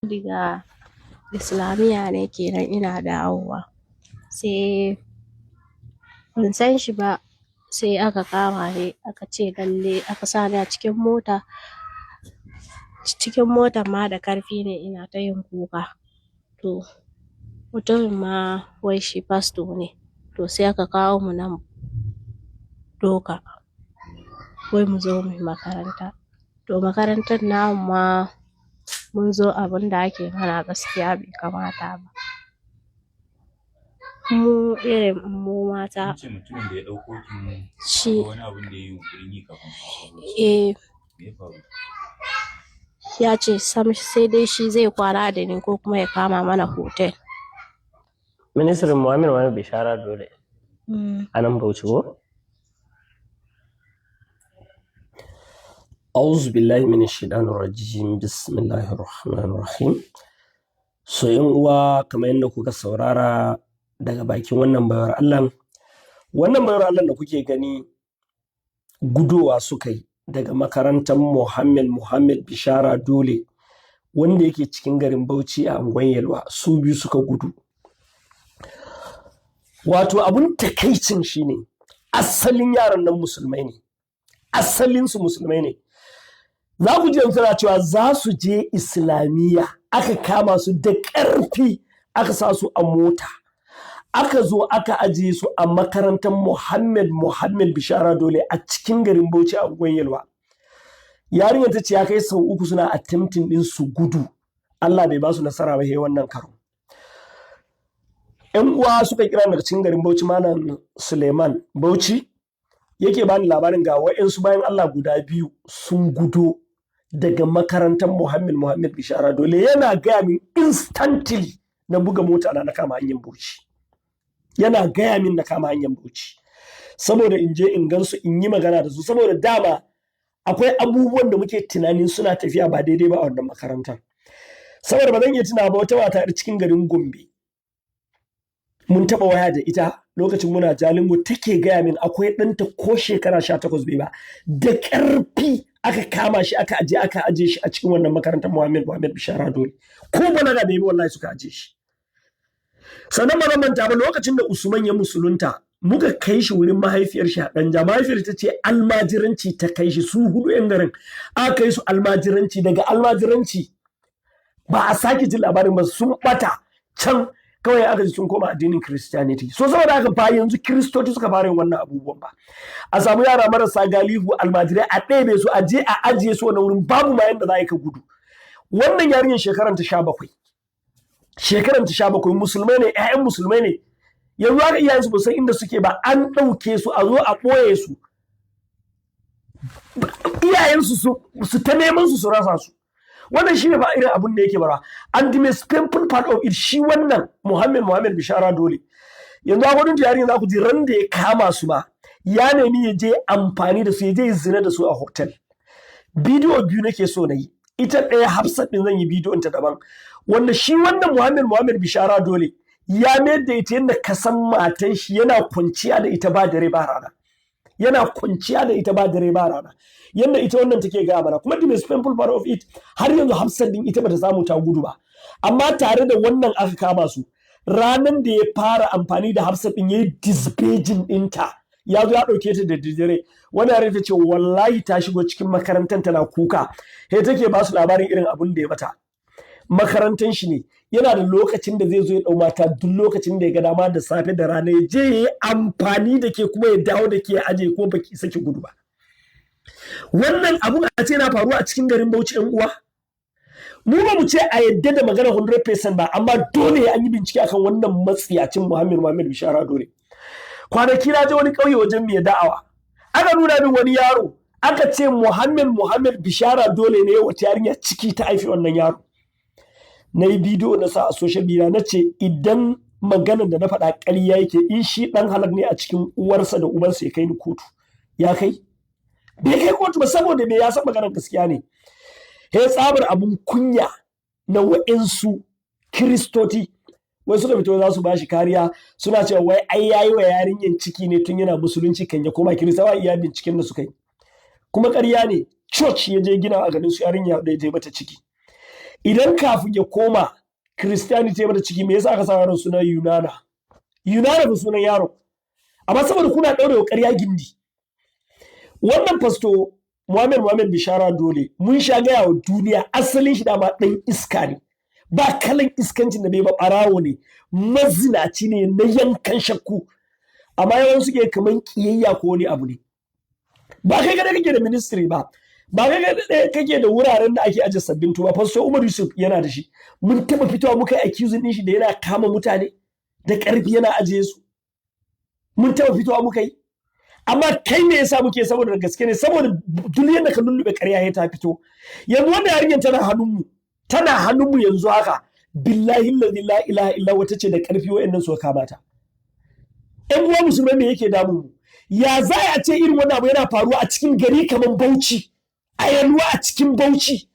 Daga islamiyya ne kenan ina dawowa, sai ban san shi ba, sai aka kama ni, aka ce lalle aka sa ni a cikin mota. Cikin motar ma da karfi ne, ina ta yin kuka. To mutumin ma wai shi fasto ne. To sai aka kawo mu nan Doka, wai mu zo mu yi makaranta. To makarantar namu ma mun zo, abin da ake mana gaskiya bai kamata ba. Mu irin mu mata. Kin ce mutumin da ya ɗauko ki shi akwai wani abin da ya yi yunƙurin yi kafin ku iso Bauchi? Eh. Me ya faru? Ya ce sam sai dai shi zai kwana da ni ko kuma ya kama mana hotel. Ministrin Muhammad Muhammad Bishara Dole a nan Bauchi ko? Auzu billahi minash shaitanir rajim. Bismillahir rahmanir rahim. So yan uwa, kamar yadda kuka saurara daga bakin wannan baiwar Allah, wannan baiwar Allah da kuke gani, gudowa suka yi daga makarantar Muhammad Muhammad Bishara Dole wanda yake cikin garin Bauchi a unguwar Yelwa. Su biyu suka gudu. Wato abun takaicin shine asalin yaran nan musulmai ne, asalin su musulmai ne. Za ku ji yanzu suna cewa za su je islamiyya, aka kama su da ƙarfi, aka sa su a mota, aka zo aka ajiye su a makarantar Muhammad Muhammad Bishara Dole a cikin garin Bauchi a unguwar Yelwa. Yarinyar ta ce ya kai sau uku suna attempting din su gudu, Allah bai ba su nasara ba sai wannan karo. Yan uwa suka kira daga cikin garin Bauchi, Malam Suleiman Bauchi yake bani labarin ga wa'insu bayan Allah guda biyu sun gudo daga makarantar Muhammad Muhammad Bishara Dole. Yana gaya min, instantly na buga mota na kama hanyar Bauchi. Yana gaya min na kama hanyar Bauchi saboda in je in gansu, in yi magana da su, saboda dama akwai abubuwan da muke tunanin suna tafiya ba daidai ba a wannan makarantar. Saboda ba zan iya tuna ba, wata mata yar cikin garin Gombe mun taɓa waya da ita lokacin muna Jalingo, take gaya min akwai ɗanta ko shekara 18 bai ba, da ƙarfi aka kama shi, aka aje shi a cikin wannan makarantar Muhammad Muhammad Bishara Dole. Ko balaga bai bi, wallahi suka aje shi. Sannan ba zan manta ba, lokacin da Usman ya musulunta, muka kai shi wurin mahaifiyar shi a Danja. Mahaifiyar ta ce almajiranci ta kai shi, su hudu yan garin aka kai su almajiranci. Daga almajiranci ba a sake jin labarin ba, sun bata can kawai, aka ji sun koma addinin Christianity. So saboda haka ba yanzu Kiristoci suka fara yin wannan abubuwan ba. A samu yara marasa galihu, almajirai, a ɗebe su, a je a ajiye su wannan wurin, babu ma yanda za a yi ka gudu. Wannan yarinyar shekaran ta 17, shekaran ta 17, musulmai ne, ƴaƴan musulmai ne. Yanzu haka iyayensu ba san inda suke ba. An ɗauke su, a zo a ɓoye su, iyayensu su ta neman su, su rasa su. Wannan shine ba irin abun da yake bara. And the most painful part of it, shi wannan Muhammad Muhammad Bishara Dole, yanzu a gudun yarinya za ku ji ran da ya kama su ma ya nemi ya je amfani da su, ya je ya zina da su a hotel. Bidiyo biyu nake so na yi, ita ɗaya Hafsat ɗin zan yi bidiyon ta daban, wanda shi wannan Muhammad Muhammad Bishara Dole ya mayar da ita yadda ka san matan shi, yana kwanciya da ita ba dare ba rana, yana kwanciya da ita ba dare ba rana, yadda ita wannan take gaya mana. Kuma the most painful part of it, har yanzu Hafsat din ita bata samu ta gudu ba, amma tare da wannan aka kama su. Ranan da ya fara amfani da Hafsat din, yayi disvirgin ɗinta, ya zo ya ɗauke ta da dare. Wani yare ta ce wallahi ta shigo cikin makarantar tana kuka, he take ba su labarin irin abun da ya mata. Makarantar shi ne, yana da lokacin da zai zo ya ɗau mata duk lokacin da ya ga dama, da safe da rana, ya je ya yi amfani da ke kuma ya dawo da ke ya aje, ko baki saki gudu ba. Wannan abun a ce yana faruwa a cikin garin Bauchi. Yan uwa, mu ba mu ce a yadda da magana 100% ba, amma dole an yi bincike akan wannan matsiyacin Muhammad Muhammad Bishara Dole. Kwanaki na je wani ƙauye wajen mai da'awa, aka nuna min wani yaro, aka ce Muhammad Muhammad Bishara Dole ne wata yarinya ciki ta haifi wannan yaro. Na yi bidiyo na sa a social media, na ce idan maganar da na faɗa ƙarya yake, in shi ɗan halak ne a cikin uwarsa da ubansa, ya kai ni kotu. Ya kai? Bai kai kotu ba. Saboda me? Ya san maganar gaskiya ne. He tsabar abun kunya na wa'insu Kiristoti wai suka fito za su bashi kariya, suna cewa wai ai yayi wa yarinyan ciki ne tun yana musulunci kan ya koma Kirista. Wa iya binciken da suka yi kuma ƙarya ne. Church ya je gina a garin su, yarinya da ya je mata ciki. Idan kafin ya koma Christianity ya mata ciki, me yasa aka sa yaron suna Yunana? Yunana ba sunan yaro. Amma saboda kuna ɗaure wa ƙarya gindi. Wannan Fasto Muhammad Muhammad Bishara Dole, mun sha gaya wa duniya asalin shi dama ɗan iska ne. Ba kalan iskancin da bai ba, ɓarawo ne, mazinaci ne na yankan shakku. Amma yawan suke kaman ƙiyayya ko wani abu ne. Ba kai kadai kake da ministry ba, ba kai kadai kake da wuraren da ake aje sabbin tuba. Pastor Umar Yusuf yana da shi. Mun taba fitowa muka yi accusing din shi da yana kama mutane da ƙarfi yana ajiye su? Mun taba fitowa muka yi? Amma kai me yasa muke? Saboda gaske ne, saboda duk yadda ka lullube ƙarya ya ta fito. Yanzu wannan yarinyar tana hannunmu, tana hannunmu yanzu haka. Billahi allazi la ilaha illa wata ce da ƙarfi wa'annan suka kama ta. Ƴan uwa musulmai, me yake damun mu? Ya za a ce irin wannan abu yana faruwa a cikin gari kamar Bauchi, a Yalwa, a cikin Bauchi?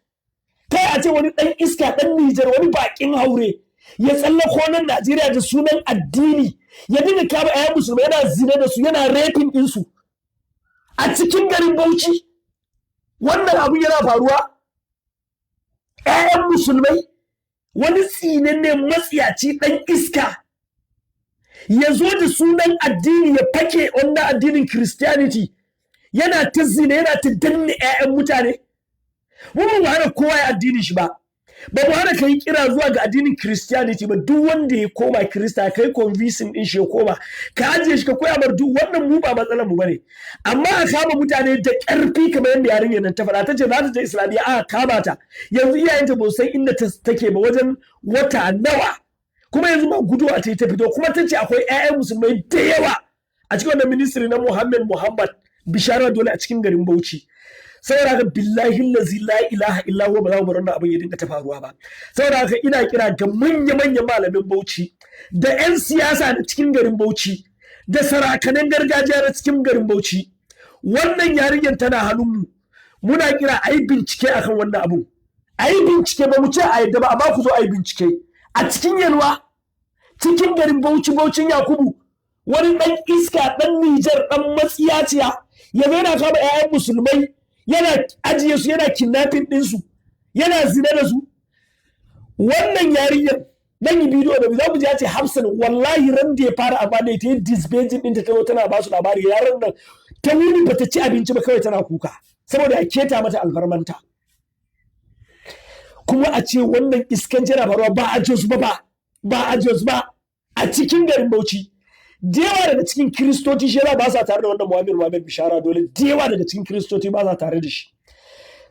Kai, a ce wani ɗan iska, ɗan Nijar, wani bakin haure ya tsallako nan Najeriya da sunan addini, ya dinga kama 'ya'yan musulmai, yana zina da su, yana raping ɗinsu a cikin garin Bauchi. Wannan abu yana faruwa, 'ya'yan musulmai, wani tsinanne matsiyaci ɗan iska ya zo da sunan addini, ya fake wannan addinin Christianity, yana ta zina, yana ta danne 'ya'yan mutane. Mu ba mu hana kowa ya addinin shi ba, ba mu hana ka yi kira zuwa ga addinin Christianity ba. Duk wanda ya koma Kirista, kai convincing din shi ya koma, ka ajiye shi, ka koya mar, duk wannan mu ba matsalar mu bane. Amma a kama mutane da ƙarfi, kamar yadda yarinyar nan ta faɗa, ta ce za ta je Islamiyya aka kama ta, yanzu iyayenta ba san inda take ba wajen wata nawa. Kuma yanzu ma guduwa ta yi ta fito, kuma ta ce akwai 'ya'yan musulmai da yawa a cikin wannan ministry na Muhammad Muhammad Bishara Dole a cikin garin Bauchi. Saboda haka, billahi allazi la ilaha illa huwa, ba za mu bar wannan abin ya dinga ta faruwa ba. Saboda haka ina kira ga manya-manyan malamin Bauchi da 'yan siyasa na cikin garin Bauchi da sarakanan gargajiya na cikin garin Bauchi, wannan yarinyar tana hannunmu. Muna kira a yi bincike akan wannan abun, a yi bincike. Ba mu ce a yadda ba, amma ku zo a yi bincike. A cikin Yalwa, cikin garin Bauchi, Baucin Yakubu, wani ɗan iska, ɗan Nijar, ɗan matsiyaciya, ya zo yana kama 'ya'yan musulmai, yana ajiye su, yana kidnapping ɗinsu, yana zina da su. Wannan yarinyar, dan yi bidiyo da za mu ji, ya ce Hafsan, wallahi ran da ya fara amfani da ita, yin disvirgin ɗinta, ta zo tana ba su labari, yaran nan ta wuni bata ci abinci ba, kawai tana kuka saboda ya keta mata alfarmanta. Kuma a ce wannan iskanci yana faruwa ba a Jos ba, ba a Jos ba, a cikin garin Bauchi. Da yawa daga cikin Kiristoci shi ba sa tare da wannan Muhammad Muhammad Bishara Dole. Da yawa daga cikin Kiristoci ba sa tare da shi.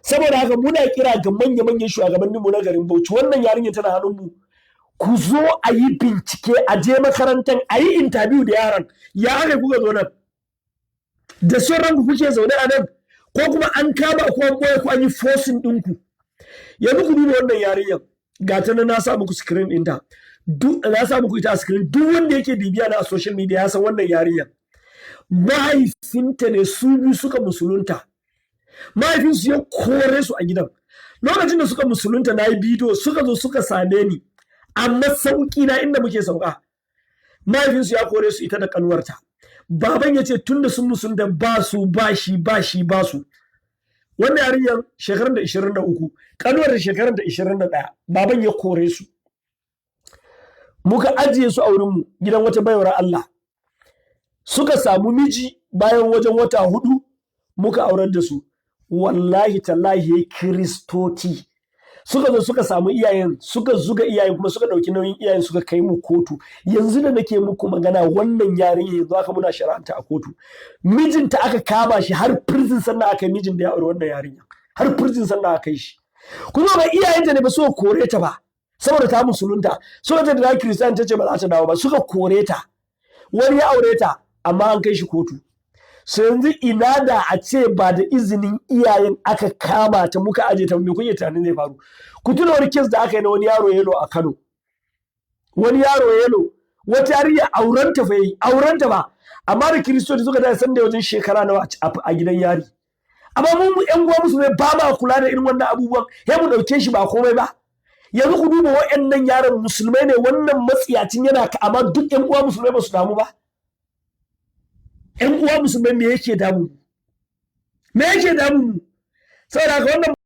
Saboda haka muna kira ga manya-manyan shugabanninmu na garin Bauchi, wannan yarinya tana hannunmu. Ku zo a yi bincike, a je makarantar a yi interview da yaran. Ya aka kuka zo nan? Da son ranku kuke zaune a nan, ko kuma an kama ku, an ɓoye ku, an yi forcing ɗinku? Yanzu ku duba wannan yarinyar, ga ta nan, na sa muku screen ɗinta, duk na sa muku ita a screen. Duk wanda yake bibiya na a social media ya san wannan yarinyar. Mahaifinta ne, su biyu suka musulunta, mahaifinsu ya kore su a gidan. Lokacin da suka musulunta, na yi bidiyo, suka zo suka same ni a masauki na inda muke sauka. Mahaifinsu ya kore su, ita da kanuwarta. Baban ya ce tunda sun musulunta, ba su ba shi, ba shi ba su. Wannan yarinyar shekarar da 23, kanuwar da shekarar da 21. Baban ya kore su, muka ajiye su a wurinmu, gidan wata baiwar Allah. Suka samu miji, bayan wajen wata 4 muka aurar da su. Wallahi tallahi, Kiristoci suka zo suka samu iyayen, suka zuga iyayen, kuma suka ɗauki nauyin iyayen, suka kai mu kotu. Yanzu da nake muku magana, wannan yarinya yanzu haka muna shari'anta a kotu. Mijinta aka kama shi har prison, sannan aka yi mijin da ya aure wannan yarinya har prison sannan aka yi shi. Kuma ba iyayenta ne ba suka kore ta ba, saboda ta musulunta. Suka ce da Kiristiyan, ta ce ba za ta dawo ba, suka kore ta. Wani ya aure ta, amma an kai shi kotu. So yanzu ina da a ce ba da izinin iyayen aka kama ta muka aje ta, me kuke tunanin zai faru? Ku tuna wani case da aka yi na wani yaro yelo a Kano. Wani yaro yelo, wata yarinya, aurenta fa yi, aurenta ba, amma da Kiristoci suka da san da wajen shekara nawa a gidan yari. Amma mu yan uwa musulmai ba ma kula da irin wannan abubuwan, sai mu dauke shi ba komai ba. Yanzu ku duba wa'annan yaran, musulmai ne, wannan matsiyacin yana ka, amma duk yan uwa musulmai ba su damu ba. Yan uwa musulmai, me yake damu mu? Me yake damu mu? Saboda haka wannan